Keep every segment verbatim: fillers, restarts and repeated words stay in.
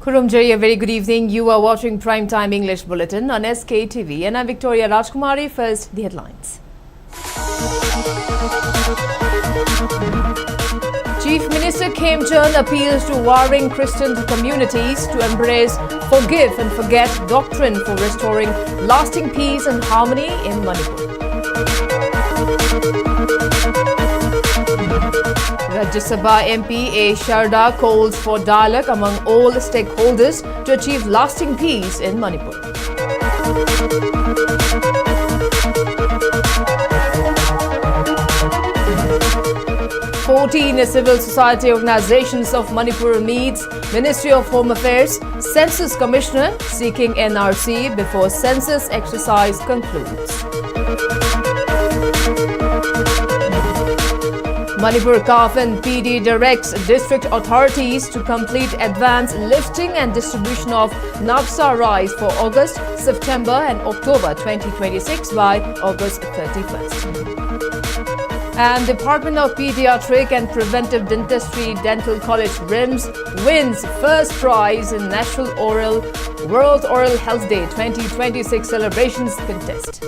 Khulumjai, a very good evening. You are watching Prime Time English Bulletin on S K T V, and I'm Victoria Rajkumari. First, the headlines. Chief Minister Khemchand appeals to warring Christian communities to embrace forgive and forget doctrine for restoring lasting peace and harmony in Manipur. Rajya Sabha M P A Sharda calls for dialogue among all stakeholders to achieve lasting peace in Manipur. Fourteen civil society organizations of Manipur meets Ministry of Home Affairs, Census Commissioner seeking N R C before census exercise concludes. Manipur CAF and P D directs district authorities to complete advance lifting and distribution of NAFSA rice for August, September and October twenty twenty-six by August thirty-first. And Department of Pediatric and Preventive Dentistry Dental College, RIMS, wins first prize in National Oral World Oral Health Day twenty twenty-six celebrations contest.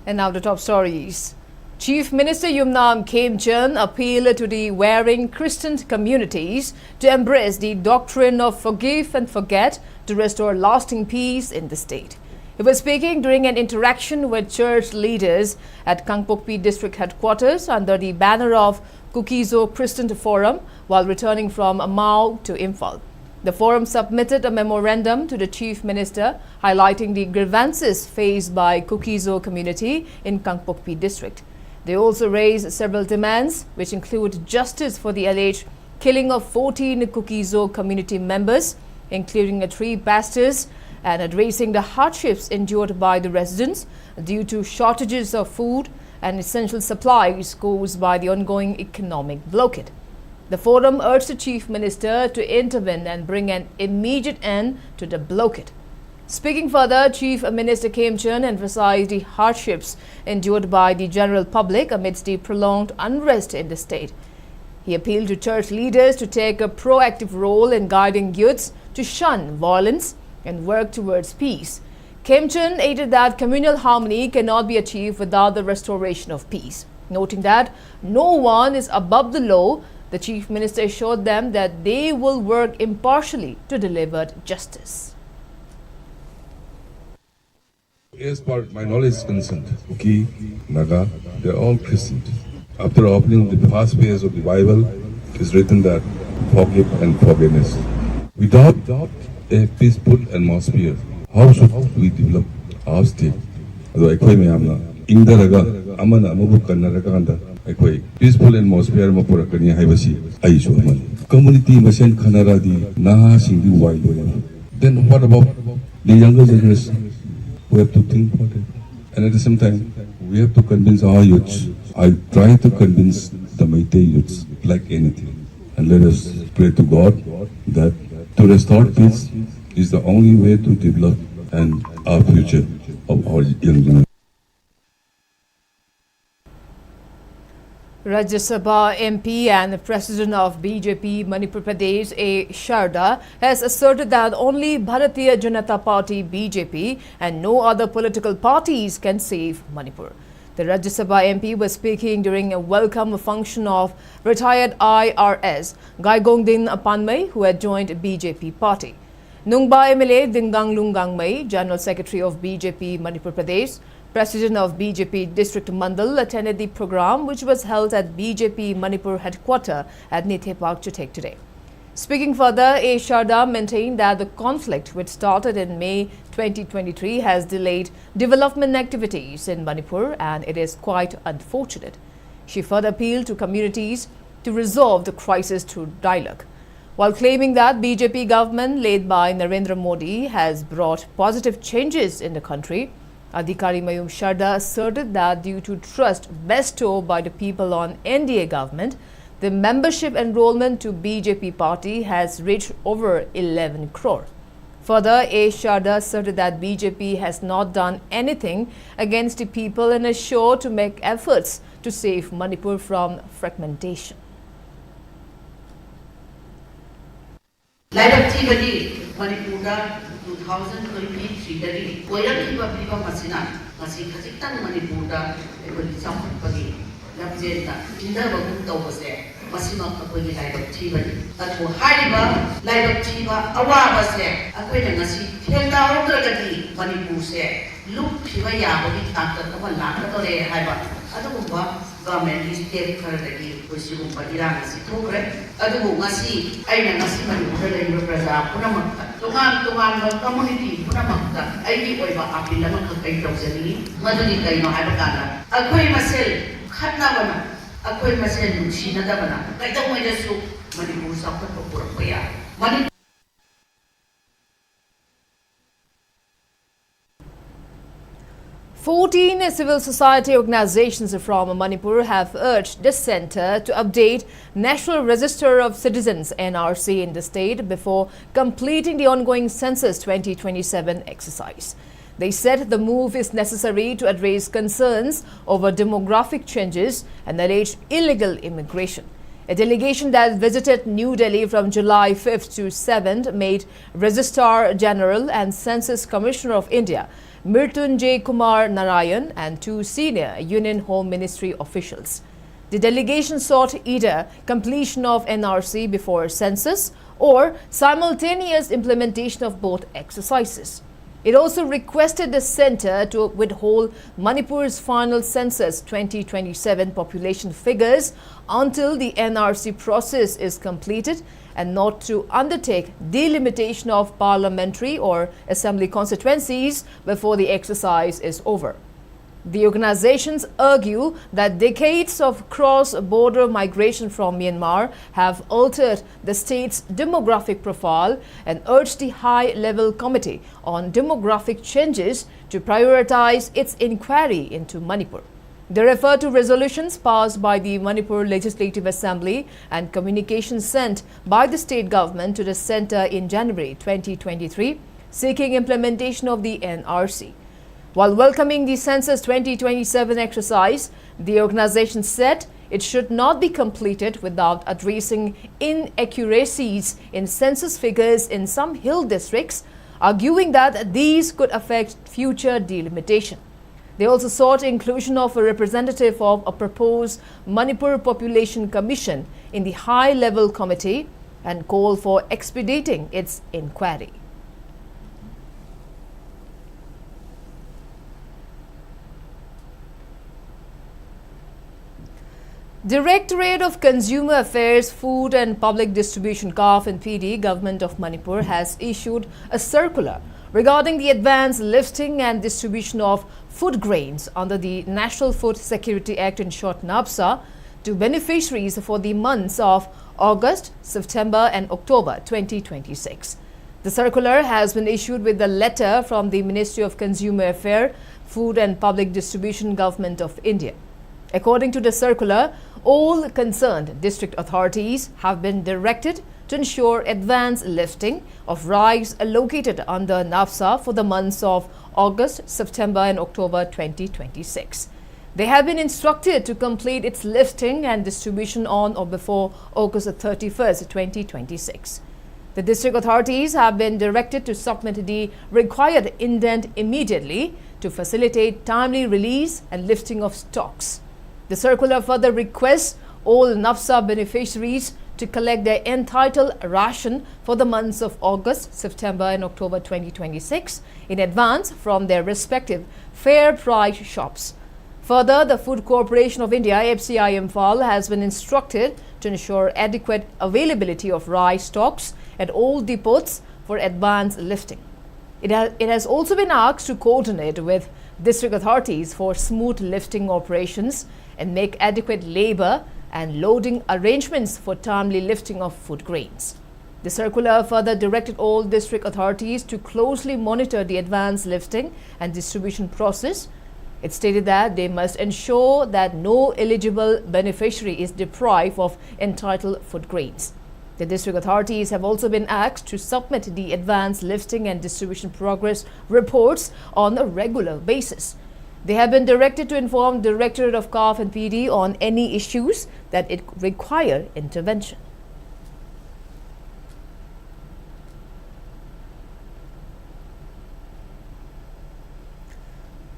And now the top stories. Chief Minister Yumnam Khemchand appealed to the warring Christian communities to embrace the doctrine of forgive and forget to restore lasting peace in the state. He was speaking during an interaction with church leaders at Kangpokpi District Headquarters under the banner of Kuki-Zo Christian Forum while returning from Mao to Imphal. The forum submitted a memorandum to the Chief Minister highlighting the grievances faced by Kuki-Zo community in Kangpokpi District. They also raised several demands, which include justice for the alleged killing of fourteen Kuki-Zo community members, including three pastors, and addressing the hardships endured by the residents due to shortages of food and essential supplies caused by the ongoing economic blockade. The forum urged the Chief Minister to intervene and bring an immediate end to the blockade. Speaking further, Chief Minister Khemchand emphasized the hardships endured by the general public amidst the prolonged unrest in the state. He appealed to church leaders to take a proactive role in guiding youths to shun violence and work towards peace. Khemchand added that communal harmony cannot be achieved without the restoration of peace. Noting that no one is above the law, the Chief Minister assured them that they will work impartially to deliver justice. As far as my knowledge is concerned, Kuki, Naga, they're all Christians. After opening the first page of the Bible, it's written that forgive and forgiveness. Without a peaceful atmosphere, how should we develop our state? ꯑꯗꯣ ꯑꯩꯈꯣꯏ ꯃꯌꯥꯝꯅ ꯏꯪꯊꯔꯒ ꯑꯃꯅ ꯑꯃꯕꯨ ꯀꯟꯅꯔꯀꯥꯟꯗ ꯑꯩꯈꯣꯏ peaceful atmosphere ꯑꯃ ꯄꯨꯔꯛꯀꯅꯤ ꯍꯥꯏꯕꯁꯤ ꯑꯩꯁꯨ ꯑꯃꯅꯤ꯫ Community ꯃꯁꯦꯟ ꯈꯟꯅꯔꯗꯤ ꯅꯍꯥꯁꯤꯡꯗꯤ ꯋꯥꯏ ꯂꯣꯏꯔꯦ꯫ Then what about the younger generation? We have to think about it. And at the same time, we have to convince our youths. I try to convince the Meitei youths like anything. And let us pray to God that to restore peace is the only way to develop and our future of our young generation. Rajya Sabha M P and President of B J P Manipur Pradesh, A Sharda, has asserted that only Bharatiya Janata Party, B J P, and no other political parties can save Manipur. The Rajya Sabha M P was speaking during a welcome function of retired I R S Gaigongdin Panmei, who had joined B J P party. Nungba M L A Dinganglung Gangmei, General Secretary of B J P Manipur Pradesh, President of B J P District Mandal, attended the program, which was held at B J P Manipur headquarter at Nithe Park, Chuthek today. Speaking further, A Sharda maintained that the conflict, which started in May twenty twenty-three, has delayed development activities in Manipur, and it is quite unfortunate. She further appealed to communities to resolve the crisis through dialogue. While claiming that B J P government led by Narendra Modi has brought positive changes in the country, Adhikari Mayum Sharda asserted that due to trust bestowed by the people on N D A government, the membership enrollment to B J P party has reached over eleven crore. Further, A Sharda asserted that B J P has not done anything against the people and is sure to make efforts to save Manipur from fragmentation. ꯂꯥꯏꯕꯛ ꯊꯤꯕꯗꯤ ꯃꯅꯤꯄꯨꯔꯗ two thousand twenty-threeꯗꯒꯤ ꯑꯣꯏꯔꯛꯂꯤꯕ ꯐꯤꯕꯝ ꯑꯁꯤꯅ ꯉꯁꯤ ꯈꯖꯤꯛꯇꯪ ꯃꯅꯤꯄꯨꯔꯗ ꯑꯩꯈꯣꯏꯒꯤ ꯆꯥꯎꯈꯠꯄꯒꯤ ꯂꯝꯖꯦꯜꯗ ꯏꯟꯊꯕꯒꯨꯝ ꯇꯧꯕꯁꯦ, ꯃꯁꯤꯃꯛ ꯑꯩꯈꯣꯏꯒꯤ ꯂꯥꯏꯕꯛ ꯊꯤꯕꯅꯤ꯫ ꯑꯗꯨꯕꯨ ꯍꯥꯏꯔꯤꯕ ꯂꯥꯏꯕꯛ ꯊꯤꯕ ꯑꯋꯥꯕꯁꯦ ꯑꯩꯈꯣꯏꯅ ꯉꯁꯤ ꯊꯦꯡꯅꯍꯧꯗ꯭ꯔꯒꯗꯤ ꯃꯅꯤꯄꯨꯔꯁꯦ ꯂꯨꯞꯈꯤꯕ ꯌꯥꯕꯒꯤ ꯇꯥꯡꯀꯛ ꯑꯃ ꯂꯥꯛꯀꯗꯧꯔꯦ ꯍꯥꯏꯕ ꯑꯗꯨꯒꯨꯝꯕ ꯒꯚꯔꯟꯃꯦꯟꯠꯀꯤ ꯁ꯭ꯇꯦꯞ ꯈꯔꯗꯒꯤ ꯑꯩꯈꯣꯏ ꯁꯤꯒꯨꯝꯕ ꯏꯔꯥꯡ ꯑꯁꯤ ꯊꯣꯛꯈ꯭ꯔꯦ꯫ ꯑꯗꯨꯕꯨ ꯉꯁꯤ ꯑꯩꯅ ꯉꯁꯤ ꯃꯅꯤꯄꯨꯔꯗ ꯂꯩꯔꯤꯕ ꯄ꯭ꯔꯖꯥ ꯄꯨꯝꯅꯃꯛꯇ, ꯇꯣꯉꯥꯟ ꯇꯣꯉꯥꯟꯕ ꯀꯝꯃꯨꯅꯤꯇꯤ ꯄꯨꯝꯅꯃꯛꯇ ꯑꯩꯒꯤ ꯑꯣꯏꯕ ꯑꯄꯤꯜ ꯑꯃꯈꯛ ꯑꯩ ꯇꯧꯖꯅꯤꯡꯏ꯫ ꯃꯗꯨꯗꯤ ꯀꯩꯅꯣ ꯍꯥꯏꯕ ꯀꯥꯟꯗ, ꯑꯩꯈꯣꯏ ꯃꯁꯦꯜ ꯈꯠꯅꯕꯅ, ꯑꯩꯈꯣꯏ ꯃꯁꯦꯜ ꯅꯨꯡꯁꯤꯅꯗꯕꯅ ꯀꯩꯗꯧꯉꯩꯗꯁꯨ ꯃꯅꯤꯄꯨꯔ ꯆꯥꯎꯈꯠꯄ ꯄꯨꯔꯛꯄ ꯌꯥꯔꯣꯏ꯫ ꯃꯅꯤ- Fourteen civil society organizations from Manipur have urged the centre to update National Register of Citizens, N R C, in the state before completing the ongoing Census twenty twenty-seven exercise. They said the move is necessary to address concerns over demographic changes and alleged illegal immigration. A delegation that visited New Delhi from July fifth to seventh made Registrar General and Census Commissioner of India, Mrityunjay Kumar Narayan, and two senior Union Home Ministry officials. The delegation sought either completion of N R C before census or simultaneous implementation of both exercises. It also requested the centre to withhold Manipur's final census twenty twenty-seven population figures until the N R C process is completed and not to undertake delimitation of parliamentary or assembly constituencies before the exercise is over. The organizations argue that decades of cross-border migration from Myanmar have altered the state's demographic profile and urge the High-Level Committee on Demographic Changes to prioritize its inquiry into Manipur. They refer to resolutions passed by the Manipur Legislative Assembly and communications sent by the state government to the centre in January twenty twenty-three, seeking implementation of the N R C. While welcoming the Census twenty twenty-seven exercise, the organisation said it should not be completed without addressing inaccuracies in census figures in some hill districts, arguing that these could affect future delimitation. They also sought inclusion of a representative of a proposed Manipur Population Commission in the high-level committee and call for expediting its inquiry. Directorate of Consumer Affairs, Food and Public Distribution, CAF and P D, Government of Manipur has issued a circular regarding the advance lifting and distribution of food grains under the National Food Security Act, in short NAFSA, to beneficiaries for the months of August, September and October twenty twenty-six. The circular has been issued with the letter from the Ministry of Consumer Affairs, Food and Public Distribution, Government of India. According to the circular, all concerned district authorities have been directed to ensure advance lifting of rice allocated under NAFSA for the months of August, September and October twenty twenty-six. They have been instructed to complete its lifting and distribution on or before August thirty-first, twenty twenty-six. The district authorities have been directed to submit the required indent immediately to facilitate timely release and lifting of stocks. The circular further requests all NAFSA beneficiaries to collect their entitled ration for the months of August, September and October twenty twenty-six in advance from their respective fair price shops. Further, the Food Corporation of India, F C I Imphal, has been instructed to ensure adequate availability of rice stocks at all depots for advance lifting. It ha-, it has also been asked to coordinate with district authorities for smooth lifting operations and make adequate labour and loading arrangements for timely lifting of food grains. The circular further directed all district authorities to closely monitor the advance lifting and distribution process It stated that they must ensure that no eligible beneficiary is deprived of entitled food grains. The district authorities have also been asked to submit the advance listing and distribution progress reports on a regular basis. They have been directed to inform Directorate of CAF and P D on any issues that it require intervention.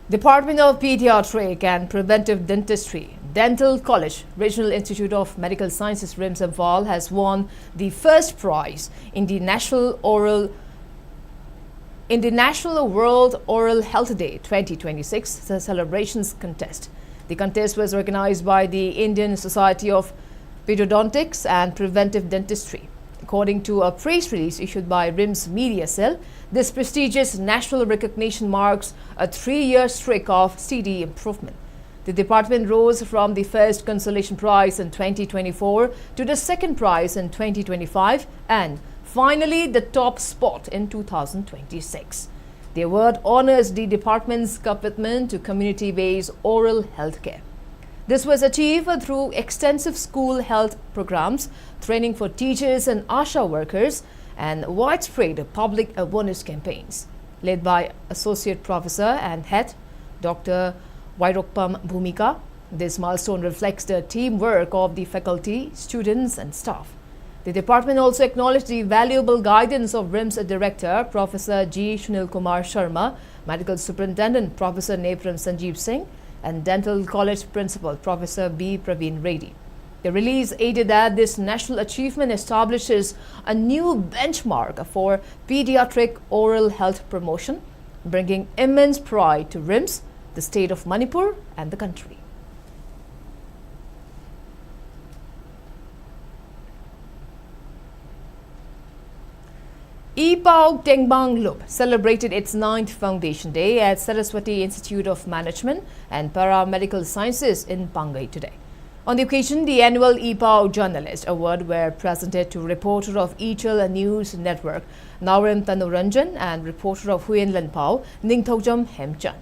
Department of Pediatric and Preventive Dentistry, Dental College, Regional Institute of Medical Sciences, RIMS Imphal, has won the first prize in the National Oral in the National World Oral Health Day twenty twenty-six celebrations contest. The contest was organized by the Indian Society of Periodontics and Preventive Dentistry. According to a press release issued by RIMS Media Cell, this prestigious national recognition marks a three-year streak of steady improvement. The department rose from the first consolation prize in twenty twenty-four to the second prize in twenty twenty-five and finally the top spot in two thousand twenty-six. The award honors the department's commitment to community-based oral health care. This was achieved through extensive school health programs, training for teachers and ASHA workers, and widespread public awareness campaigns. Led by Associate Professor and Head Doctor Wairokpam Bhumika, this milestone reflects the teamwork of the faculty, students, and staff. The department also acknowledged the valuable guidance of RIMS Director Professor G Sunil Kumar Sharma, Medical Superintendent Professor Nepram Sanjeev Singh, and Dental College Principal Professor B Praveen Reddy. The release added that this national achievement establishes a new benchmark for pediatric oral health promotion, bringing immense pride to RIMS, the state of Manipur, and the country. Ipao Tengbang Lup celebrated its ninth Foundation Day at Saraswati Institute of Management and Paramedical Sciences in Pangai today. On the occasion, the annual Ipao Journalist Award were presented to reporter of Ichal News Network, Naorem Tanuranjan, and reporter of Huyen Lanpao, Ningthoujam Hemchan.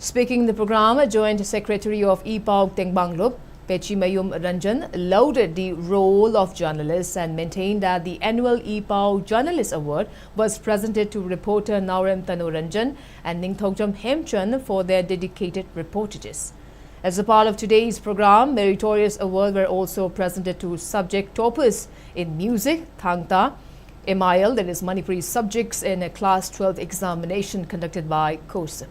Speaking in the program, Joint Secretary of Ipau Tengbangluk, Pechimayum Ranjan, lauded the role of journalists and maintained that the annual Ipau Journalist Award was presented to reporter Naorem Tanu Ranjan and Ningthoujam Hemchand for their dedicated reportages. As a part of today's program, meritorious awards were also presented to subject toppers in music, Thangta, M I L, that is Manipuri subjects, in a class twelve examination conducted by COSIP.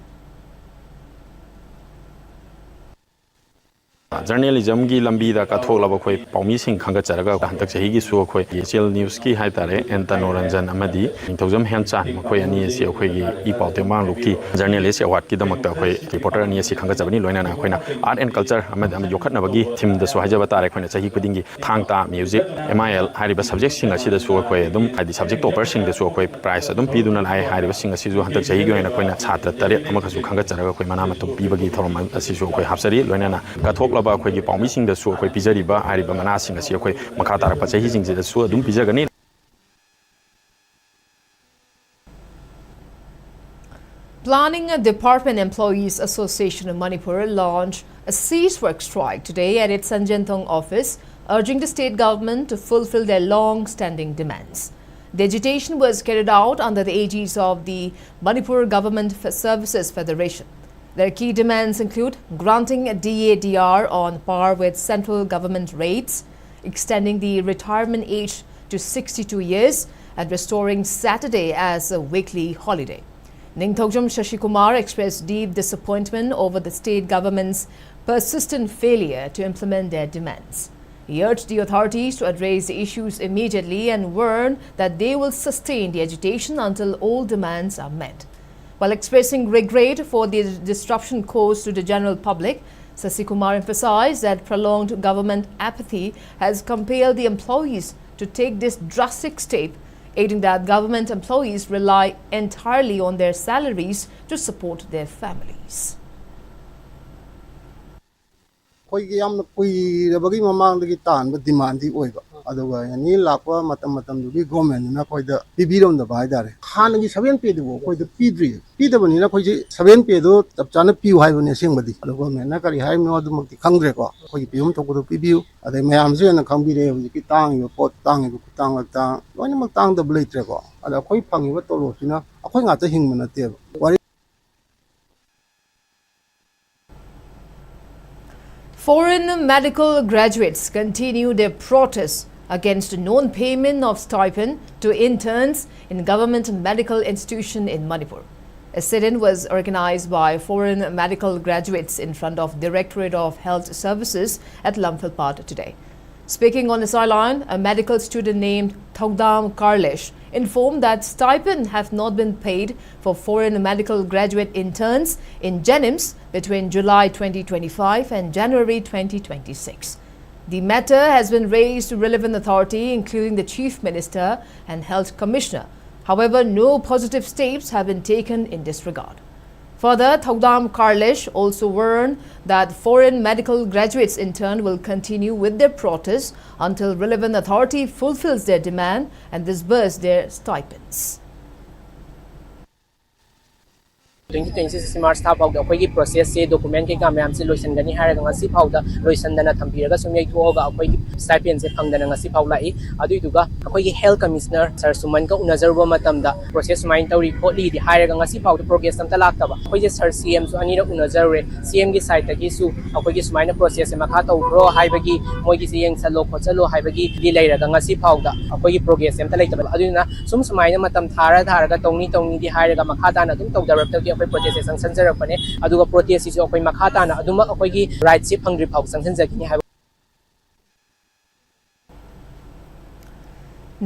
ꯖꯔꯅꯦꯂꯤꯖꯝꯒꯤ ꯂꯝꯕꯤꯗ ꯀꯠꯊꯣꯛꯂꯕ ꯑꯩꯈꯣꯏ ꯄꯥꯎꯃꯤꯁꯤꯡ ꯈꯟꯒꯠꯆꯔꯒ ꯍꯟꯗꯛ ꯆꯍꯤꯒꯤꯁꯨ ꯑꯩꯈꯣꯏ ꯑꯦꯁ L ꯅ꯭ꯌꯨꯁꯀꯤ ꯍꯥꯏꯇꯥꯔꯦ and ꯇꯅꯣ Ranjan ꯑꯃꯗꯤ ꯅꯤꯡꯊꯧꯖꯝ ꯍꯦꯝꯆꯥꯟ, ꯃꯈꯣꯏ ꯑꯅꯤ ꯑꯁꯤ ꯑꯩꯈꯣꯏꯒꯤ ꯏ ꯄꯥꯎ ꯇꯦꯡꯕꯥꯡꯂꯨꯞꯀꯤ ꯖꯔꯅꯦꯂꯤꯁ ꯑꯦꯋꯥꯔꯗꯀꯤꯗꯃꯛꯇ ꯑꯩꯈꯣꯏ ꯔꯤꯄꯣꯔꯇꯔ ꯑꯅꯤ ꯑꯁꯤ ꯈꯟꯒꯠꯆꯕꯅꯤ꯫ ꯂꯣꯏꯅꯅ ꯑꯩꯈꯣꯏꯅ ꯑꯥꯔꯠ ꯑꯦꯟ ꯀꯜꯆꯔ ꯑꯃꯗꯤ ꯑꯃ ꯌꯣꯛꯈꯠꯅꯕꯒꯤ ꯊꯤꯝꯗꯁꯨ ꯍꯥꯏꯖꯕ ꯇꯥꯔꯦ, ꯑꯩꯈꯣꯏꯅ ꯆꯍꯤ ꯈꯨꯗꯤꯡꯒꯤ ꯊꯥꯡ ꯇꯥ, ꯃ꯭ꯌꯨꯖꯤꯛ, ꯑꯦꯝ ꯑꯥꯏ ꯑꯦꯜ ꯍꯥꯏꯔꯤꯕ ꯁꯕꯖꯦꯛꯁꯤꯡ ꯑꯁꯤꯗꯁꯨ ꯑꯩꯈꯣꯏ ꯑꯗꯨꯝ ꯍꯥꯏꯗꯤ ꯁꯕꯖꯦꯛ ꯇꯣꯄꯔꯁꯤꯡꯗꯁꯨ ꯑꯩꯈꯣꯏ ꯄ꯭ꯔꯥꯏꯖ ꯑꯗꯨꯝ ꯄꯤꯗꯨꯅ ꯂꯥꯛꯑꯦ꯫ ꯍꯥꯏꯔꯤꯕꯁꯤꯡ ꯑꯁꯤꯁꯨ ꯍꯟꯗꯛ ꯆꯍꯤꯒꯤ ꯑꯣꯏꯅ ꯑꯩꯈꯣꯏꯅ ꯁꯥꯇ꯭ꯔ ꯇꯔꯦꯠ ꯑꯃꯈꯛꯁꯨ ꯈꯟꯒꯠꯆꯔꯒ ꯑꯩꯈꯣꯏ ꯃꯅꯥ ꯃꯊꯨꯝ ꯄꯤꯕꯒꯤ ꯊꯧꯔꯝ ꯑꯁꯤꯁꯨ ꯑꯩꯈꯣꯏ ꯍꯥꯞꯆꯔꯤ꯫ ꯂꯣꯏꯅꯅ ꯀꯠꯊꯣꯛꯂꯕ ꯑꯩꯈꯣꯏꯒꯤ ꯄꯥꯎꯃꯤꯁꯤꯡꯗꯁꯨ ꯑꯩꯈꯣꯏ ꯄꯤꯖꯔꯤꯕ ꯍꯥꯏꯔꯤꯕ ꯃꯅꯥꯁꯤꯡ ꯑꯁꯤ ꯑꯩꯈꯣꯏ ꯃꯈꯥ ꯇꯥꯔꯛꯄ ꯆꯍꯤꯁꯤꯡꯁꯤꯗꯁꯨ ꯑꯗꯨꯝ ꯄꯤꯖꯒꯅꯤ꯫ Planning Department Employees Association of Manipur launched a ceasework strike today at its Sanjenthong office, urging the state government to fulfill their long-standing demands. The agitation was carried out under the aegis of the Manipur Government F- Services Federation. Their key demands include granting a D A D R on par with central government rates, extending the retirement age to sixty-two years, and restoring Saturday as a weekly holiday. Ningthoujam Shashikumar expressed deep disappointment over the state government's persistent failure to implement their demands. He urged the authorities to address the issues immediately and warned that they will sustain the agitation until all demands are met. While expressing regret for the disruption caused to the general public, Sasikumar emphasized that prolonged government apathy has compelled the employees to take this drastic step, adding that government employees rely entirely on their salaries to support their families. ꯑꯩꯈꯣꯏꯒꯤ ꯌꯥꯝꯅ ꯀꯨꯏꯔꯕꯒꯤ ꯃꯃꯥꯡꯗꯒꯤ ꯇꯥꯟꯕ ꯗꯤꯃꯥꯟꯗꯤ ꯑꯣꯏꯕ꯫ ꯑꯗꯨꯒ ꯑꯦꯅꯤ ꯂꯥꯛꯄ ꯃꯇꯝ ꯃꯇꯝꯗꯨꯒꯤ ꯒꯣꯔꯃꯦꯟꯅ ꯑꯩꯈꯣꯏꯗ ꯄꯤꯕꯤꯔꯝꯗꯕ ꯍꯥꯏꯇꯥꯔꯦ꯫ ꯍꯥꯟꯅꯒꯤ ꯁꯚꯦꯟ ꯄꯦꯗꯨꯕꯨ ꯑꯩꯈꯣꯏꯗ ꯄꯤꯗ꯭ꯔꯤ꯫ ꯄꯤꯗꯕꯅꯤꯅ ꯑꯩꯈꯣꯏꯁꯦ ꯁꯚꯦꯟ ꯄꯦꯗꯣ ꯆꯞ ꯆꯥꯅ ꯄꯤꯌꯨ ꯍꯥꯏꯕꯅꯤ ꯑꯁꯦꯡꯕꯗꯤ꯫ ꯑꯗꯣ ꯒꯣꯔꯃꯦꯟꯅ ꯀꯔꯤ ꯍꯥꯏꯔꯤꯅꯣ ꯑꯗꯨꯃꯛꯇꯤ ꯈꯪꯗ꯭ꯔꯦꯀꯣ꯫ ꯑꯩꯈꯣꯏꯒꯤ ꯄꯤꯐꯝ ꯊꯣꯛꯄꯗꯣ ꯄꯤꯕꯤꯌꯨ꯫ ꯑꯗꯩ ꯃꯌꯥꯝꯁꯨ ꯍꯦꯟꯅ ꯈꯪꯕꯤꯔꯦ ꯍꯧꯖꯤꯛꯀꯤ ꯇꯥꯡꯉꯤꯕ ꯄꯣꯠ, ꯇꯥꯡꯉꯤꯕ ꯈꯨꯇꯥꯡ ꯂꯇꯥꯡ ꯂꯣꯏꯅꯃꯛ ꯇꯥꯡꯗꯕ ꯂꯩꯇ꯭ꯔꯦꯀꯣ꯫ ꯑꯗ ꯑꯩꯈꯣꯏ ꯐꯪꯉꯤꯕ ꯇꯣꯂꯣꯞꯁꯤꯅ ꯑꯩꯈꯣꯏ ꯉꯥꯛꯇ ꯍꯤꯡꯕ ꯅꯠꯇꯦꯕ꯫ ꯋꯥꯔꯤ Foreign medical graduates continue their protests against non-payment of stipend to interns in government medical institution in Manipur. A sit-in was organized by foreign medical graduates in front of Directorate of Health Services at Lamphel Park today. Speaking on the sideline, a medical student named Thogdam Karlesh informed that stipend have not been paid for foreign medical graduate interns in JNIMS between July twenty twenty-five and January twenty twenty-six. The matter has been raised to relevant authority, including the Chief Minister and Health Commissioner. However, no positive steps have been taken in this regard. Further, Thogdam Karlesh also warned that foreign medical graduates in turn will continue with their protests until relevant authority fulfills their demand and disburse their stipends. Twenty twenty-six March ꯊꯥ ꯐꯥꯎꯗ ꯑꯩꯈꯣꯏꯒꯤ ꯄ꯭ꯔꯣꯁꯦꯁꯁꯦ, document ꯀꯩꯀꯥ ꯃꯌꯥꯝꯁꯦ ꯂꯣꯏꯁꯤꯟꯒꯅꯤ ꯍꯥꯏꯔꯒ ꯉꯁꯤ ꯐꯥꯎꯗ ꯂꯣꯏꯁꯤꯟꯗꯅ ꯊꯝꯕꯤꯔꯒ ꯁꯨꯝ ꯌꯩꯊꯣꯛꯑꯒ ꯑꯩꯈꯣꯏꯒꯤ ꯁ꯭ꯇꯥꯏꯄꯦꯟꯁꯦ ꯐꯪꯗꯅ ꯉꯁꯤ ꯐꯥꯎ ꯂꯥꯛꯏ꯫ ꯑꯗꯨꯏꯗꯨꯒ ꯑꯩꯈꯣꯏꯒꯤ ꯍꯦꯜꯊ ꯀꯃꯤꯁꯅꯔ ꯁꯥꯔ ꯁꯨꯃꯟꯒ ꯎꯅꯖꯔꯨꯕ ꯃꯇꯝꯗ ꯄ꯭ꯔꯣꯁꯦꯁ ꯁꯨꯃꯥꯏꯅ ꯇꯧꯔꯤ ꯈꯣꯠꯂꯤꯗꯤ ꯍꯥꯏꯔꯒ ꯉꯁꯤ ꯐꯥꯎꯗ ꯄ꯭ꯔꯣꯒ꯭ꯔꯦꯁ ꯑꯝꯇ ꯂꯥꯛꯇꯕ꯫ ꯑꯩꯈꯣꯏꯁꯦ ꯁꯥꯔ ꯁꯤ ꯑꯦꯝꯁꯨ ꯑꯅꯤꯔꯛ ꯎꯅꯖꯔꯨꯔꯦ꯫ ꯁꯤ ꯑꯦꯝꯒꯤ ꯁꯥꯏꯠꯇꯒꯤꯁꯨ ꯑꯩꯈꯣꯏꯒꯤ ꯁꯨꯃꯥꯏꯅ ꯄ꯭ꯔꯣꯁꯦꯁꯁꯦ ꯃꯈꯥ ꯇꯧꯈ꯭ꯔꯣ ꯍꯥꯏꯕꯒꯤ, ꯃꯣꯏꯒꯤꯁꯦ ꯌꯦꯡꯁꯜꯂꯣ ꯈꯣꯠꯆꯜꯂꯣ ꯍꯥꯏꯕꯒꯤꯗꯤ ꯂꯩꯔꯒ ꯉꯁꯤ ꯐꯥꯎꯗ ꯑꯩꯈꯣꯏꯒꯤ ꯄ꯭ꯔꯣꯒ꯭ꯔꯦꯁꯁꯦ ꯑꯝꯇ ꯂꯩꯇꯕ꯫ ꯑꯗꯨꯗꯨꯅ ꯁꯨꯝ ꯁꯨꯃꯥꯏꯅ ꯃꯇꯝ ꯊꯥꯔ ꯊꯥꯔꯒ ꯇꯧꯅꯤ ꯇꯧꯅꯤꯗꯤ ꯍꯥꯏꯔꯒ ꯃꯈꯥ ꯇꯥꯅ ꯑꯗꯨꯝ ꯇꯧꯗꯔꯛꯇꯕꯒꯤ ꯑꯩꯈꯣꯏ ꯄ꯭ꯔꯣꯇꯦꯁꯁꯦ ꯆꯪꯁꯤꯟꯖꯔꯛꯄꯅꯦ꯫ ꯑꯗꯨꯒ ꯄ꯭ꯔꯣꯇꯦꯁꯁꯤꯁꯨ ꯑꯩꯈꯣꯏ ꯃꯈꯥ ꯇꯥꯅ ꯑꯗꯨꯃꯛ ꯑꯩꯈꯣꯏꯒꯤ ꯔꯥꯏꯠꯁꯦ ꯐꯪꯗ꯭ꯔꯤ ꯐꯥꯎ ꯆꯪꯁꯤꯟꯖꯈꯤꯅꯤ ꯍꯥꯏꯕ꯫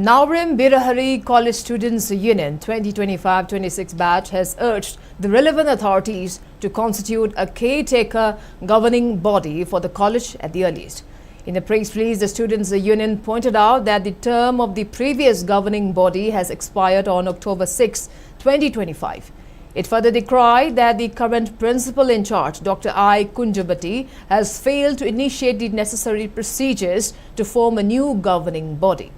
Naorem Birahari College Students Union twenty twenty-five twenty-six batch has urged the relevant authorities to constitute a caretaker governing body for the college at the earliest. In a press release, the Students Union pointed out that the term of the previous governing body has expired on October sixth, twenty twenty-five. It further decried that the current principal in charge, Doctor I Kunjabati, has failed to initiate the necessary procedures to form a new governing body.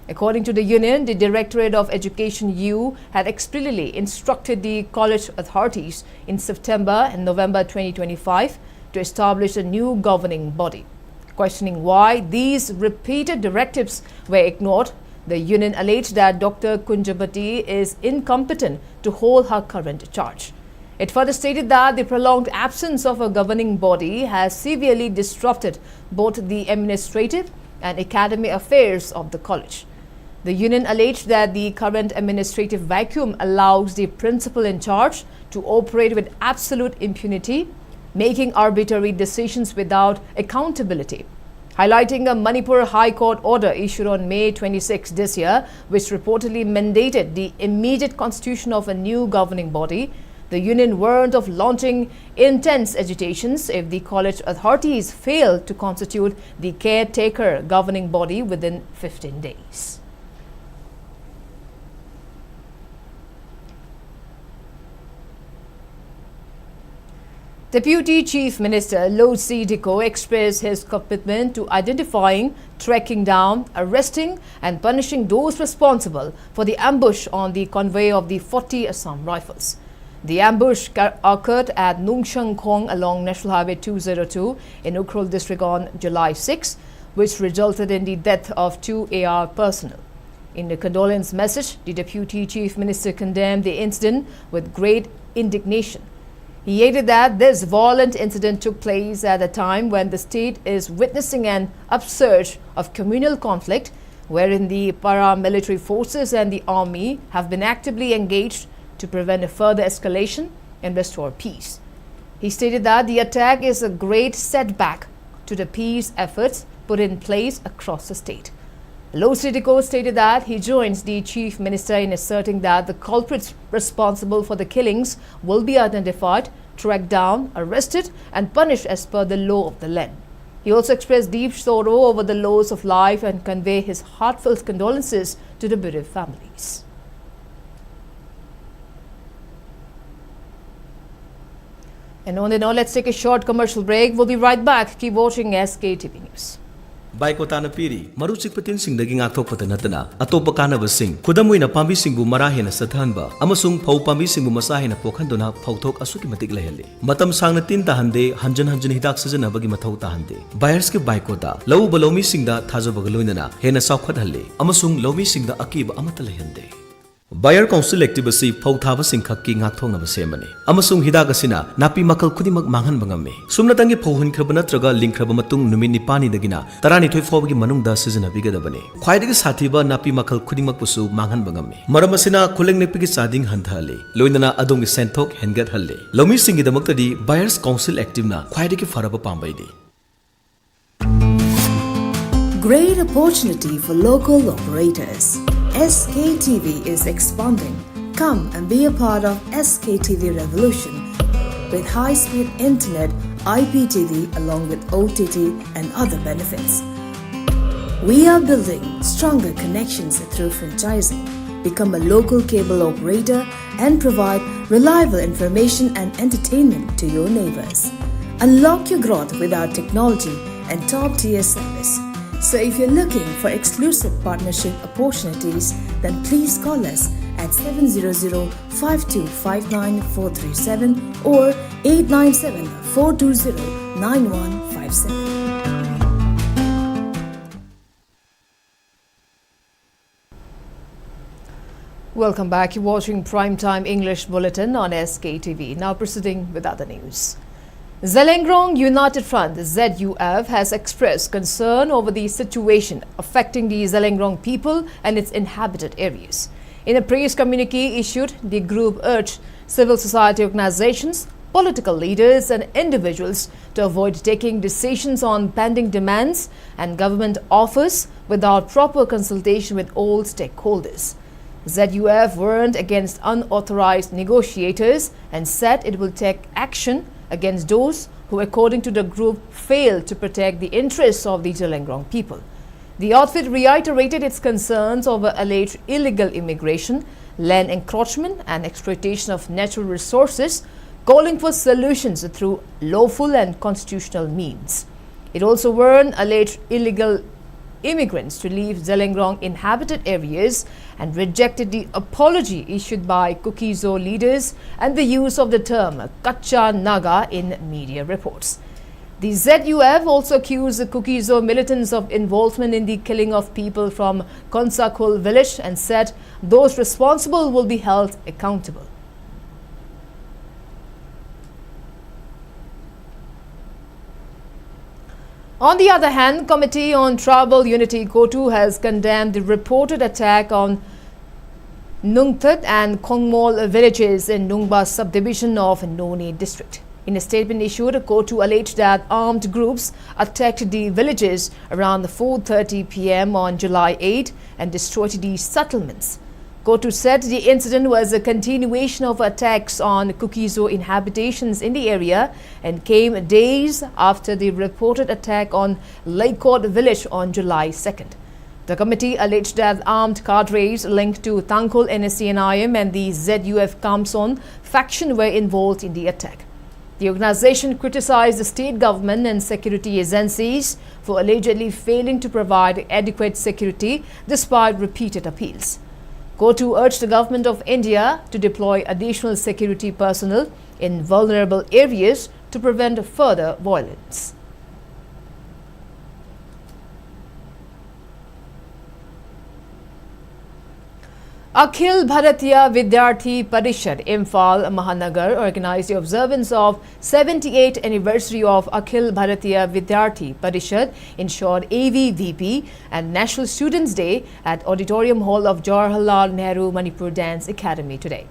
According to the union, the Directorate of Education U had explicitly instructed the college authorities in September and November twenty twenty-five to establish a new governing body. Questioning why these repeated directives were ignored, the union alleged that Doctor Kunjabati is incompetent to hold her current charge. It further stated that the prolonged absence of a governing body has severely disrupted both the administrative and academic affairs of the college. The union alleged that the current administrative vacuum allows the principal in charge to operate with absolute impunity, making arbitrary decisions without accountability. Highlighting a Manipur High Court order issued on May twenty-sixth this year, which reportedly mandated the immediate constitution of a new governing body, the union warned of launching intense agitations if the college authorities fail to constitute the caretaker governing body within fifteen days. Deputy Chief Minister Lo Sidiko expressed his commitment to identifying, tracking down, arresting, and punishing those responsible for the ambush on the convoy of the forty Assam Rifles. The ambush ca- occurred at Nungshang Khong along National Highway two zero two in Ukhrul district on July sixth, which resulted in the death of two A R personnel. In a condolence message, the Deputy Chief Minister condemned the incident with great indignation. He added that this violent incident took place at a time when the state is witnessing an upsurge of communal conflict, wherein the paramilitary forces and the army have been actively engaged to prevent a further escalation and restore peace. He stated that the attack is a great setback to the peace efforts put in place across the state. Lo Sidiko stated that he joins the chief minister in asserting that the culprits responsible for the killings will be identified, tracked down, arrested, and punished as per the law of the land. He also expressed deep sorrow over the loss of life and convey his heartfelt condolences to the bereaved families. And on the note, let's take a short commercial break. We'll be right back. Keep watching S K T V News. ꯕꯥꯏꯀꯣꯇꯥꯅ ꯄꯤꯔꯤ꯫ ꯃꯔꯨ ꯆꯤꯛꯄ ꯇꯤꯟꯁꯤꯡꯗꯒꯤ ꯉꯥꯛꯊꯣꯛꯄꯇ ꯅꯠꯇꯅ ꯑꯇꯣꯞꯄ ꯀꯥꯟꯅꯕꯁꯤꯡ, ꯈꯨꯗꯝ ꯑꯣꯏꯅ ꯄꯥꯝꯕꯤꯁꯤꯡꯕꯨ ꯃꯔꯥ ꯍꯦꯟꯅ ꯆꯠꯊꯍꯟꯕ ꯑꯃꯁꯨꯡ ꯐꯧ ꯄꯥꯝꯕꯤꯁꯤꯡꯕꯨ ꯃꯆꯥ ꯍꯦꯟꯅ ꯄꯣꯛꯍꯟꯗꯨꯅ ꯐꯧꯊꯣꯛ ꯑꯁꯨꯛꯀꯤ ꯃꯇꯤꯛ ꯂꯩꯍꯜꯂꯤ꯫ ꯃꯇꯝ ꯁꯥꯡꯅ ꯇꯤꯟ ꯇꯥꯍꯟꯗꯦ, ꯍꯟꯖꯤꯟ ꯍꯟꯖꯤꯟ ꯍꯤꯗꯥꯛ ꯁꯤꯖꯤꯟꯅꯕꯒꯤ ꯃꯊꯧ ꯇꯥꯍꯟꯗꯦ꯫ ꯕꯥꯌꯔꯁꯀꯤ ꯕꯥꯏꯀꯣꯇꯥ, ꯂꯧꯎꯕ ꯂꯧꯃꯤꯁꯤꯡꯗ ꯊꯥꯖꯕꯒ ꯂꯣꯏꯅꯅ ꯍꯦꯟꯅ ꯆꯥꯎꯈꯠꯍꯜꯂꯤ ꯑꯃꯁꯨꯡ ꯂꯧꯃꯤꯁꯤꯡꯗ ꯑꯀꯤꯕ ꯑꯃꯠꯇ ꯂꯩꯍꯟꯗꯦ꯫ ꯕꯥꯌꯔ ꯀꯥꯎꯟꯁꯤꯜ ꯑꯦꯛꯇꯤꯚ ꯑꯁꯤ ꯐꯧ ꯊꯥꯕꯁꯤꯡ ꯈꯛꯀꯤ ꯉꯥꯛꯊꯣꯛꯅꯕ ꯁꯦꯝꯕꯅꯤ, ꯑꯃꯁꯨꯡ ꯍꯤꯗꯥꯛ ꯑꯁꯤꯅ ꯅꯥꯄꯤ ꯃꯈꯜ ꯈꯨꯗꯤꯡꯃꯛ ꯃꯥꯡꯍꯟꯕ ꯉꯝꯃꯤ꯫ ꯁꯨꯞꯅꯇꯪꯒꯤ ꯐꯧ ꯍꯨꯟꯈ꯭ꯔꯕ ꯅꯠꯇ꯭ꯔꯒ ꯂꯤꯡꯈ꯭ꯔꯕ ꯃꯇꯨꯡ ꯅꯨꯃꯤꯠ ꯅꯤꯄꯥꯜꯅꯤꯗꯒꯤꯅ ꯇꯔꯥꯅꯤꯊꯣꯏ ꯐꯥꯎꯕꯒꯤ ꯃꯅꯨꯡꯗ ꯁꯤꯖꯤꯟꯅꯕꯤꯒꯗꯕꯅꯤ꯫ ꯈ꯭ꯋꯥꯏꯗꯒꯤ ꯁꯥꯊꯤꯕ ꯅꯥꯄꯤ ꯃꯈꯜ ꯈꯨꯗꯤꯡꯃꯛꯄꯨꯁꯨ ꯃꯥꯡꯍꯟꯕ ꯉꯝꯃꯤ꯫ ꯃꯔꯝ ꯑꯁꯤꯅ ꯈꯨꯂꯪ ꯅꯦꯛꯄꯒꯤ ꯆꯥꯗꯤꯡ ꯍꯟꯊꯍꯜꯂꯤ, ꯂꯣꯏꯅꯅ ꯑꯗꯣꯝꯒꯤ ꯁꯦꯟꯊꯣꯛ ꯍꯦꯟꯒꯠꯍꯜꯂꯤ꯫ ꯂꯧꯃꯤꯁꯤꯡꯒꯤꯗꯃꯛꯇꯗꯤ ꯕꯥꯌꯔꯁ ꯀꯥꯎꯟꯁꯤꯜ ꯑꯦꯛꯇꯤꯚꯅ ꯈ꯭ꯋꯥꯏꯗꯒꯤ ꯐꯔꯕ ꯄꯥꯝꯕꯩꯅꯤ꯫ Great opportunity for local operators. S K T V is expanding. Come and be a part of S K T V revolution with high-speed internet, I P T V, along with O T T and other benefits. We are building stronger connections through franchising. Become a local cable operator and provide reliable information and entertainment to your neighbors. Unlock your growth with our technology and top-tier service. So if you're looking for exclusive partnership opportunities, then please call us at seven zero zero five two five nine four three seven or eight nine seven four two zero nine one five seven. Welcome back. You're watching Prime Time English Bulletin on S K T V. Now proceeding with other news. Zeliangrong United Front, Z U F, has expressed concern over the situation affecting the Zeliangrong people and its inhabited areas. In a press communique issued, the group urged civil society organizations, political leaders, and individuals to avoid taking decisions on pending demands and government offers without proper consultation with all stakeholders. Z U F warned against unauthorized negotiators and said it will take action against those who, according to the group, fail to protect the interests of the Zeliangrong people. The outfit reiterated its concerns over alleged illegal immigration, land encroachment, and exploitation of natural resources calling for solutions through lawful and constitutional means. It also warned alleged illegal immigrants to leave Zeliangrong inhabited areas and rejected the apology issued by Kuki-Zo leaders and the use of the term Kacha Naga in media reports. The Z U F also accused the Kuki-Zo militants of involvement in the killing of people from Konsakhul village and said those responsible will be held accountable. On the other hand, Committee on Tribal Unity, COTU, has condemned the reported attack on Nungthat and Khongmol villages in Nungba subdivision of Noney district. In a statement issued, COTU alleged that armed groups attacked the villages around four thirty p m on July eighth and destroyed the settlements. COTU said the incident was a continuation of attacks on Kuki-Zo inhabitations in the area and came days after the reported attack on Leikot village on July second. The committee alleged that armed cadres linked to Tangkhul N S C N I M and the Z U F Khamson faction were involved in the attack. The organization criticized the state government and security agencies for allegedly failing to provide adequate security despite repeated appeals. COTU urged the government of India to deploy additional security personnel in vulnerable areas to prevent further violence. Akhil Bharatiya Vidyarthi Parishad, Imphal Mahanagar, organized the observance of seventy-eighth anniversary of Akhil Bharatiya Vidyarthi Parishad, in short A V V P, and National Students Day at Auditorium Hall of Jawaharlal Nehru Manipur Dance Academy today.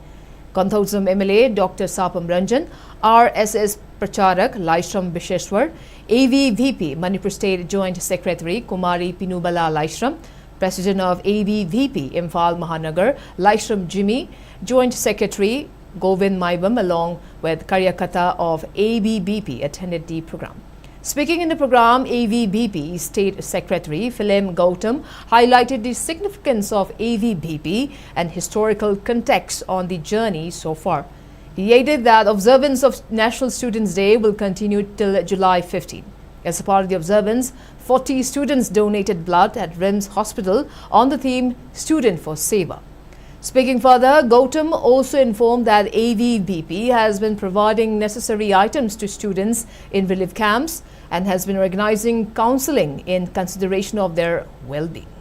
Konthoujam M L A Doctor Sapam Ranjan, R S S Pracharak Laishram Bisheshwar, A V V P Manipur State Joint Secretary Kumari Pinubala Laishram, President of A V V P Imphal Mahanagar Laishram Jimmy, Joint Secretary Govind Maibam along with Karyakata of A V V P attended the program. Speaking in the program, A V V P State Secretary Philem Gautam highlighted the significance of A V V P and historical context on the journey so far. He added that observance of National Students' Day will continue till July fifteen. As a part of the observance, forty students donated blood at RIMS Hospital on the theme Student for Seva. Speaking further, Gautam also informed that A V B P has been providing necessary items to students in relief camps and has been organizing counseling in consideration of their well-being.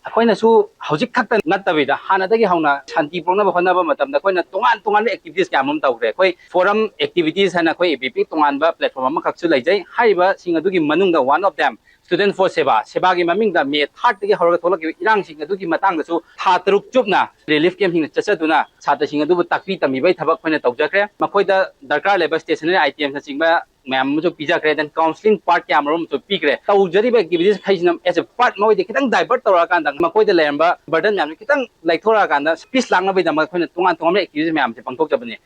ꯑꯩꯈꯣꯏꯅꯁꯨ ꯍꯧꯖꯤꯛ ꯈꯛꯇ ꯅꯠꯇꯕꯤꯗ ꯍꯥꯟꯅꯗꯒꯤ ꯍꯧꯅ ꯁꯥꯟꯇꯤ ꯄꯨꯔꯛꯅꯕ ꯍꯣꯠꯅꯕ ꯃꯇꯝꯗ ꯑꯩꯈꯣꯏꯅ ꯇꯣꯉꯥꯟ ꯇꯣꯉꯥꯟꯕ ꯑꯦꯛꯇꯤꯚꯤꯇꯤꯁ ꯀꯌꯥ ꯑꯃ ꯇꯧꯈ꯭ꯔꯦ꯫ ꯑꯩꯈꯣꯏ ꯐꯣꯔꯝ ꯑꯦꯛꯇꯤꯚꯤꯇꯤꯁ ꯍꯥꯏꯅ ꯑꯩꯈꯣꯏ ꯑꯦ ꯕꯤ ꯄꯤ ꯇꯣꯉꯥꯟꯕ ꯄ꯭ꯂꯦꯠꯐꯣꯝ ꯑꯃꯈꯛꯁꯨ ꯂꯩꯖꯩ꯫ ꯍꯥꯏꯔꯤꯕꯁꯤꯡ ꯑꯗꯨꯒꯤ ꯃꯅꯨꯡꯗ one of them Student for Seva, ꯁꯦꯕꯥꯒꯤ ꯃꯃꯤꯡꯗ ꯃꯦ ꯊꯥꯔꯠꯇꯒꯤ ꯍꯧꯔꯒ ꯊꯣꯛꯂꯛꯈꯤꯕ ꯏꯔꯥꯡꯁꯤꯡ ꯑꯗꯨꯒꯤ ꯃꯇꯥꯡꯗꯁꯨ ꯊꯥ ꯇꯔꯨꯛ ꯆꯨꯞꯅ ꯔꯤꯂꯤꯐ ꯀꯦꯝꯁꯤꯡꯗ ꯆꯠꯆꯗꯨꯅ ꯁꯥꯇ꯭ꯔꯁꯤꯡ ꯑꯗꯨꯕꯨ ꯇꯥꯛꯄꯤ ꯇꯝꯕꯤꯕꯒꯤ ꯊꯕꯛ ꯑꯩꯈꯣꯏꯅ ꯇꯧꯖꯈ꯭ꯔꯦ꯫ ꯃꯈꯣꯏꯗ ꯗꯔꯀꯥꯔ ꯂꯩꯕ ꯁ꯭ꯇꯦꯁꯅꯔꯤ ꯑꯥꯏꯇꯦꯝꯅꯆꯤꯡꯕ ꯃꯌꯥꯝ ꯑꯃꯁꯨ ꯄꯤꯖꯈ꯭ꯔꯦ꯫ Then counselling part ꯀꯌꯥ ꯑꯃꯔꯣꯝꯁꯨ ꯄꯤꯈ꯭ꯔꯦ꯫ ꯇꯧꯖꯔꯤꯕ ꯑꯦꯛꯇꯤꯚꯤꯇꯤꯁ ꯈꯩꯁꯤꯅ as a part ꯃꯈꯣꯏꯗ ꯈꯤꯇꯪ ꯗꯥꯏꯚꯔꯠ ꯇꯧꯔꯛꯑꯀꯥꯟꯗ ꯃꯈꯣꯏꯗ ꯂꯩꯔꯝꯕ ꯕꯔꯗꯟ ꯃꯌꯥꯝꯁꯨ ꯈꯤꯇꯪ ꯂꯩꯊꯣꯔꯛꯑꯀꯥꯟꯗ ꯄꯤꯁ ꯂꯥꯛꯅꯕꯒꯤꯗꯃꯛ ꯑꯩꯈꯣꯏꯅ ꯇꯣꯉꯥꯟ ꯇꯣꯉꯥꯟꯕ ꯑꯦꯛꯇꯤꯚꯤꯇꯤꯁ ꯃꯌꯥꯝꯁꯦ ꯄꯥꯡꯊꯣꯛꯆꯕꯅꯤ꯫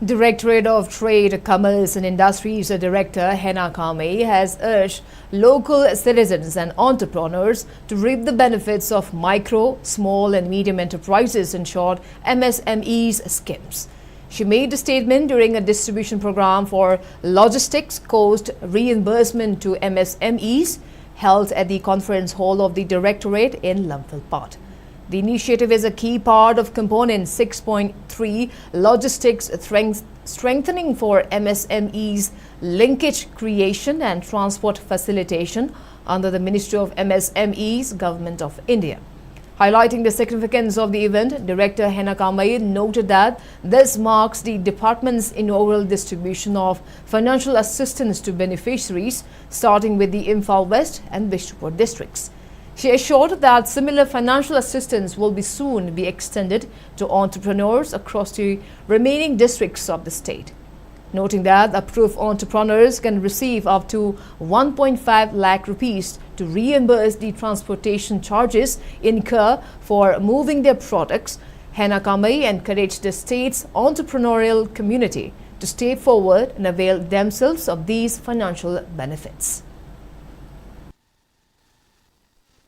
Directorate of Trade, Commerce and Industries Director Hena Kamei has urged local citizens and entrepreneurs to reap the benefits of micro, small and medium enterprises, in short, M S M Es schemes. She made the statement during a distribution program for logistics cost reimbursement to M S M Es held at the conference hall of the Directorate in Lamphel Pat. The initiative is a key part of component six point three, logistics strength, strengthening for M S M Es, linkage creation and transport facilitation under the Ministry of M S M Es, Government of India. Highlighting the significance of the event, Director Hena Kamei noted that this marks the department's inaugural distribution of financial assistance to beneficiaries, starting with the Imphal West and Bishnupur districts. She assured that similar financial assistance will be soon be extended to entrepreneurs across the remaining districts of the state. Noting that approved entrepreneurs can receive up to one point five lakh rupees to reimburse the transportation charges incurred for moving their products, Hena Kamei encouraged the state's entrepreneurial community to step forward and avail themselves of these financial benefits.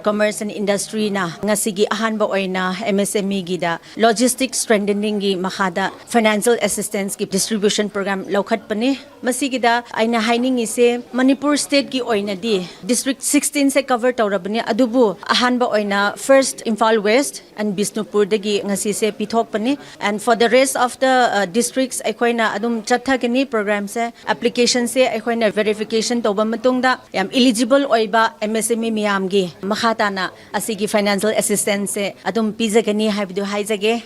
Commerce and Industryꯅ ꯉꯁꯤꯒꯤ ꯑꯍꯥꯟꯕ ꯑꯣꯏꯅ MSMEꯒꯤꯗ logistic strengtheningꯒꯤ ꯃꯈꯥꯗ financial assistanceꯀꯤ distribution program ꯂꯧꯈꯠꯄꯅꯤ꯫ ꯃꯁꯤꯒꯤꯗ ꯑꯩꯅ ꯍꯥꯏꯅꯤꯡꯉꯤꯁꯦ, ꯃꯅꯤꯄꯨꯔ stateꯀꯤ ꯑꯣꯏꯅꯗꯤ district sixteenꯁꯦ cover ꯇꯧꯔꯕꯅꯤ, ꯑꯗꯨꯕꯨ ꯑꯍꯥꯟꯕ ꯑꯣꯏꯅ first Imphal West and ꯕꯤꯁꯅꯨꯄꯨꯔꯗꯒꯤ ꯉꯁꯤꯁꯦ ꯄꯤꯊꯣꯛꯄꯅꯤ꯫ And for the rest of the districts ꯑꯩꯈꯣꯏꯅ ꯑꯗꯨꯝ ꯆꯠꯊꯒꯅꯤ programꯁꯦ꯫ Applicationꯁꯦ ꯑꯩꯈꯣꯏꯅ verification ꯇꯧꯕ ꯃꯇꯨꯡꯗ ꯌꯥꯝ eligible ꯑꯣꯏꯕ MSME ꯃꯌꯥꯝꯒꯤ ꯃꯈꯥ ꯇꯥꯅ ꯑꯁꯤꯒꯤ financial assistanceꯁꯦ ꯑꯗꯨꯝ ꯄꯤꯖꯒꯅꯤ ꯍꯥꯏꯕꯗꯨ ꯍꯥꯏꯖꯒꯦ꯫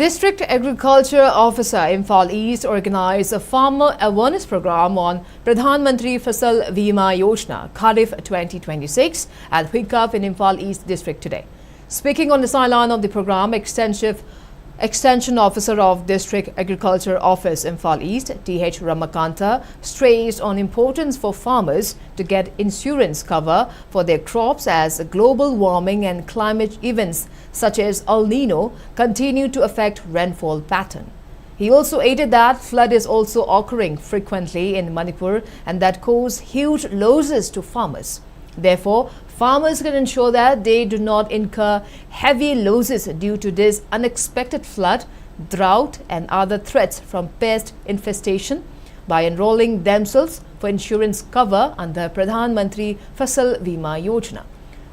District Agriculture Officer, Imphal East, organized a farmer awareness program on Pradhan Mantri Fasal Bima Yojana, Kharif twenty twenty-six, at Huikap in Imphal East District today. Speaking on the sideline of the program, Extensive Extension Officer of District Agriculture Office, Imphal East, Th Ramakanta, stressed on importance for farmers to get insurance cover for their crops as global warming and climate events such as El Nino continue to affect rainfall pattern. He also added that flood is also occurring frequently in Manipur and that cause huge losses to farmers. Therefore, farmers can ensure that they do not incur heavy losses due to this unexpected flood, drought, and other threats from pest infestation by enrolling themselves for insurance cover under Pradhan Mantri Fasal Bima Yojana.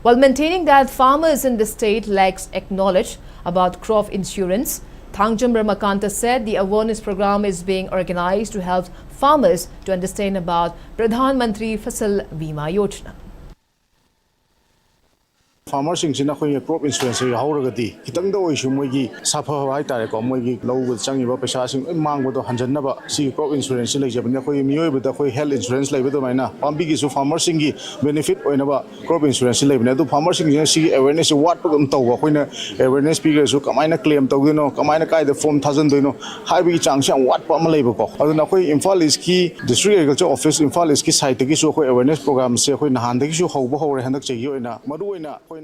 While maintaining that farmers in the state lacks acknowledge about crop insurance, Thangjam Ramakanta said the awareness program is being organized to help farmers to understand about Pradhan Mantri Fasal Bima Yojana. Farmerꯁꯤꯡꯁꯤꯅ ꯑꯩꯈꯣꯏꯒꯤ crop insurance ꯌꯥꯎꯍꯧꯔꯒꯗꯤ ꯈꯤꯇꯪꯗ ꯑꯣꯏꯁꯨ ꯃꯣꯏꯒꯤ ꯁꯥꯐꯕ ꯍꯥꯏꯇꯥꯔꯦꯀꯣ, ꯃꯣꯏꯒꯤ ꯂꯧꯕꯗ ꯆꯪꯉꯤꯕ ꯄꯩꯁꯥꯁꯤꯡ ꯂꯣꯏ ꯃꯥꯡꯕꯗꯣ ꯍꯟꯖꯟꯅꯕ ꯁꯤꯒꯤ crop insurance ꯁꯤ ꯂꯩꯖꯕꯅꯤ꯫ ꯑꯩꯈꯣꯏꯒꯤ ꯃꯤꯑꯣꯏꯕꯗ ꯑꯩꯈꯣꯏ health insurance ꯂꯩꯕ ꯑꯗꯨꯃꯥꯏꯅ ꯄꯥꯝꯕꯤꯒꯤꯁꯨ farmerꯁꯤꯡꯒꯤ benefit ꯑꯣꯏꯅꯕ crop insurance ꯁꯤ ꯂꯩꯕꯅꯤ꯫ ꯑꯗꯨ farmerꯁꯤꯡꯁꯤꯅ ꯁꯤꯒꯤ awareness ꯁꯤ ꯋꯥꯠꯄꯒꯨꯝ ꯇꯧꯕ, ꯑꯩꯈꯣꯏꯅ awareness ꯄꯤꯈ꯭ꯔꯁꯨ ꯀꯃꯥꯏꯅ claim ꯇꯧꯗꯣꯏꯅꯣ, ꯀꯃꯥꯏꯅ ꯀꯥꯏꯗ form ꯊꯥꯖꯤꯟꯗꯣꯏꯅꯣ ꯍꯥꯏꯕꯒꯤ ꯆꯥꯡꯁꯤ ꯌꯥꯝ ꯋꯥꯠꯄ ꯑꯃ ꯂꯩꯕꯀꯣ꯫ ꯑꯗꯨꯅ ꯑꯩꯈꯣꯏ Imphal East ꯀꯤ District Agriculture Office, Imphal East ꯀꯤ side ꯇꯒꯤꯁꯨ ꯑꯩꯈꯣꯏ awareness program ꯁꯦ ꯑꯩꯈꯣꯏ ꯅꯍꯥꯟꯗꯒꯤꯁꯨ ꯍꯧꯕ ꯍꯧꯔꯦ꯫ ꯍꯟꯗꯛ ꯆꯍꯤꯒꯤ ꯑꯣꯏꯅ ꯃꯔꯨꯑꯣꯏꯅ ꯑꯩꯈꯣꯏꯅ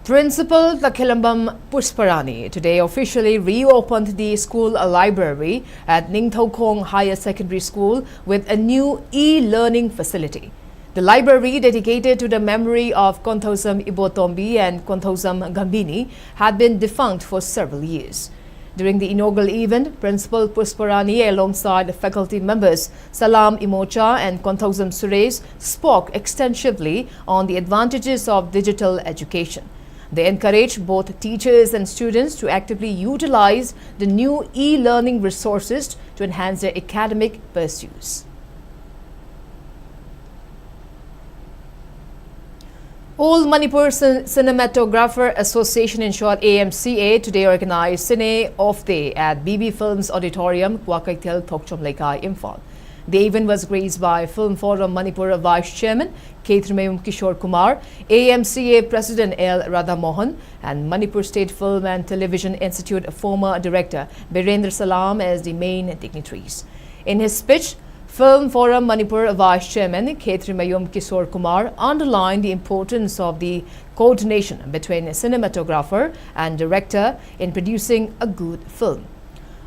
Principal Takhilambam Pushparani today officially reopened the school library at Ningthoukhong Higher Secondary School with a new e-learning facility. The library, dedicated to the memory of Konthoujam Ibotombi and Konthoujam Gambini, had been defunct for several years. During the inaugural event, Principal Pushparani, alongside faculty members Salam Imocha and Konthoujam Suresh, spoke extensively on the advantages of digital education. They encouraged both teachers and students to actively utilize the new e-learning resources to enhance their academic pursuits. All Manipur Cin-, Cinematographer Association, in short A M C A, today organized Cine Off Day at B B Films Auditorium, Kwakeithel, Thokchom Leikai, Imphal. The event was graced by Film Forum Manipur Vice Chairman Khetrimayum Kishore Kumar, A M C A President L Radha Mohan, and Manipur State Film and Television Institute former Director Birendra Salam as the main dignitaries. In his speech, Film Forum Manipur Vice Chairman Khetrimayum Kishore Kumar underlined the importance of the coordination between cinematographer and director in producing a good film.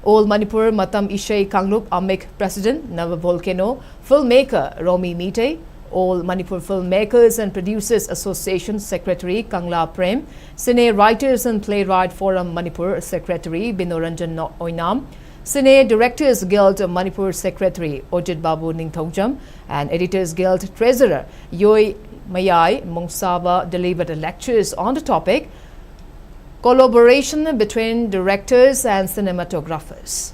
All Manipur Matam Ishei Kanglup Amik President Nava Volcano, filmmaker Romi Meitei, All Manipur Filmmakers and Producers Association Secretary Kangla Prem, Cine Writers and Playwright Forum Manipur Secretary Binoranjan No-, Oinam, Cine Directors Guild Manipur Secretary Ojit Babu Ningthoujam, and Editors Guild Treasurer Yoi Mayai Mongsaba delivered lectures on the topic Collaboration Between Directors and Cinematographers.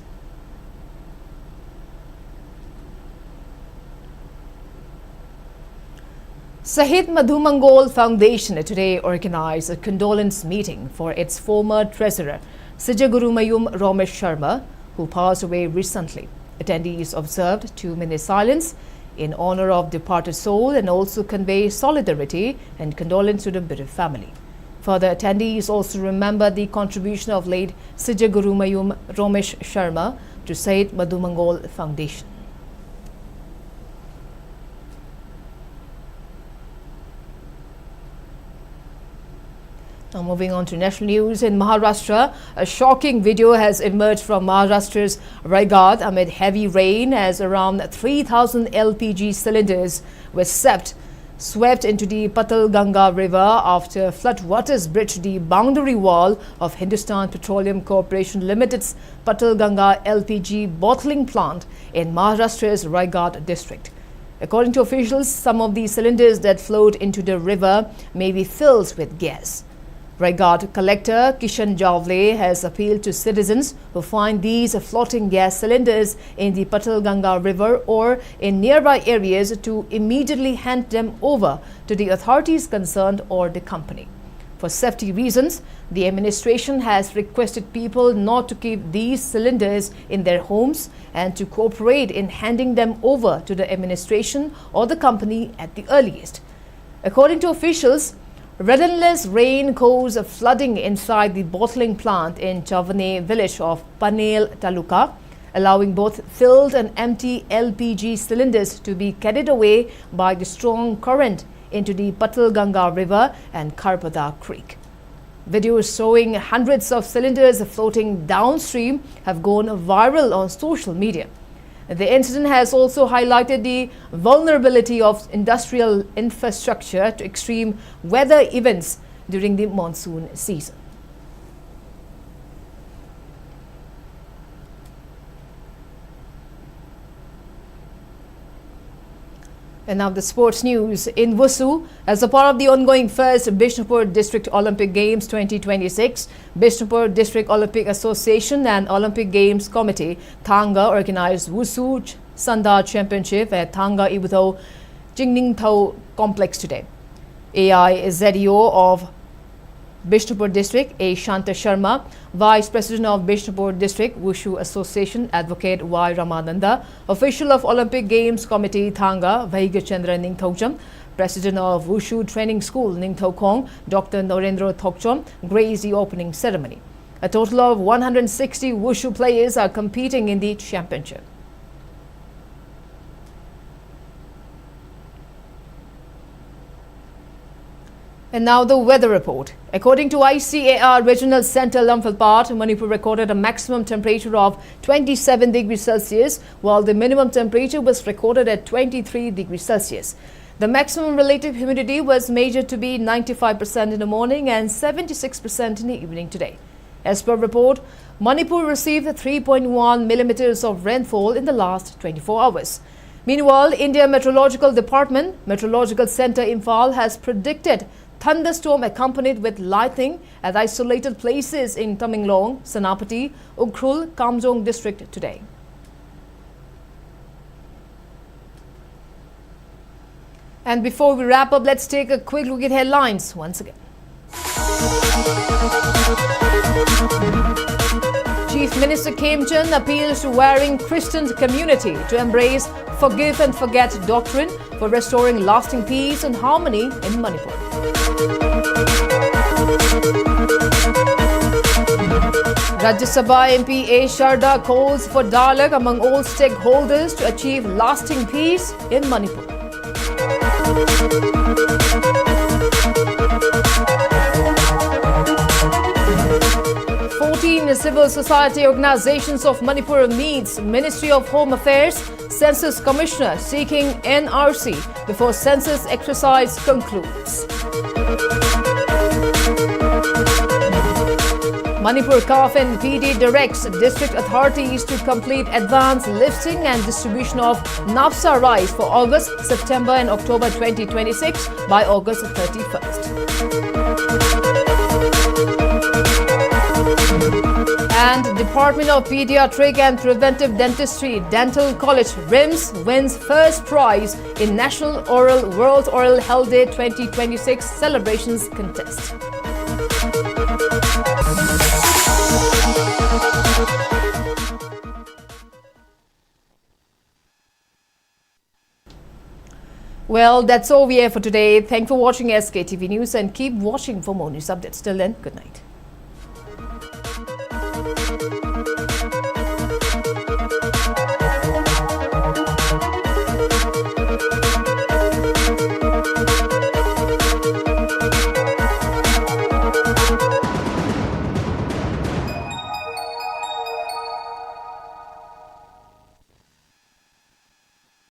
Sahit Madhu Mangal Foundation today organized a condolence meeting for its former treasurer, Sijaguru Mayum Romesh Sharma, who passed away recently. Attendees observed two minutes silence in honor of departed soul and also convey solidarity and condolence to the bereaved family. Further, attendees also remember the contribution of late Sijaguru Mayum Romesh Sharma to Sahit Madhu Mangal Foundation. Now moving on to national news, in Maharashtra, a shocking video has emerged from Maharashtra's Raigad amid heavy rain as around three thousand L P G cylinders were swept, swept into the Patal Ganga River after floodwaters breached the boundary wall of Hindustan Petroleum Corporation Limited's Patal Ganga L P G bottling plant in Maharashtra's Raigad district. According to officials, some of the cylinders that flowed into the river may be filled with gas. Raigad Collector Kishan Javle has appealed to citizens who find these floating gas cylinders in the Patal Ganga River or in nearby areas to immediately hand them over to the authorities concerned or the company. For safety reasons, the administration has requested people not to keep these cylinders in their homes and to cooperate in handing them over to the administration or the company at the earliest. According to officials, relentless rain caused a flooding inside the bottling plant in Chavane village of Panel Taluka, allowing both filled and empty L P G cylinders to be carried away by the strong current into the Patal Ganga River and Kharpada Creek. Videos showing hundreds of cylinders floating downstream have gone viral on social media. The incident has also highlighted the vulnerability of industrial infrastructure to extreme weather events during the monsoon season. And now the sports news. In Wushu, as a part of the ongoing first Bishnupur District Olympic Games twenty twenty-six, Bishnupur District Olympic Association and Olympic Games Committee, Thanga, organized Wushu Ch- Sanda Championship at Thanga Ibutho Chingningtho Complex today. A I Z E O of Bishnupur District, A Shanta Sharma, Vice President of Bishnupur District Wushu Association, Advocate Y Ramananda, official of Olympic Games Committee Thanga, Vaigachandra Ningthokcham, President of Wushu Training School Ningthokhong, Doctor Norendra Thokchom, graced the opening ceremony. A total of one hundred sixty Wushu players are competing in the championship. And now the weather report. According to I C A R Regional Center Lamphel Part, Manipur recorded a maximum temperature of twenty-seven degrees Celsius, while the minimum temperature was recorded at twenty-three degrees Celsius. The maximum relative humidity was measured to be ninety-five percent in the morning and seventy-six percent in the evening today. As per report, Manipur received three point one millimeters of rainfall in the last twenty-four hours. Meanwhile, India Meteorological Department, Meteorological Center Imphal has predicted thunderstorm accompanied with lightning at isolated places in Tamenglong, Senapati, Ukhrul, Kamjong district today. And before we wrap up, let's take a quick look at headlines once again. Chief Minister Khemchand appeals to varying Christian community to embrace forgive and forget doctrine for restoring lasting peace and harmony in Manipur. Rajya Sabha M P A Sharda calls for dialogue among all stakeholders to achieve lasting peace in Manipur. Fourteen civil society organizations of Manipur meets Ministry of Home Affairs Census Commissioner seeking N R C before census exercise concludes. Manipur CAF and P D directs district authorities to complete advance listing and distribution of NAFSA rice for August, September and October twenty twenty-six by August thirty-first. And Department of Pediatric and Preventive Dentistry, Dental College, RIMS, wins first prize in National Oral World Oral Health Day twenty twenty-six celebrations contest. Well, that's all we have for today. Thanks for watching S K T V News and keep watching for more news updates. Till then, good night.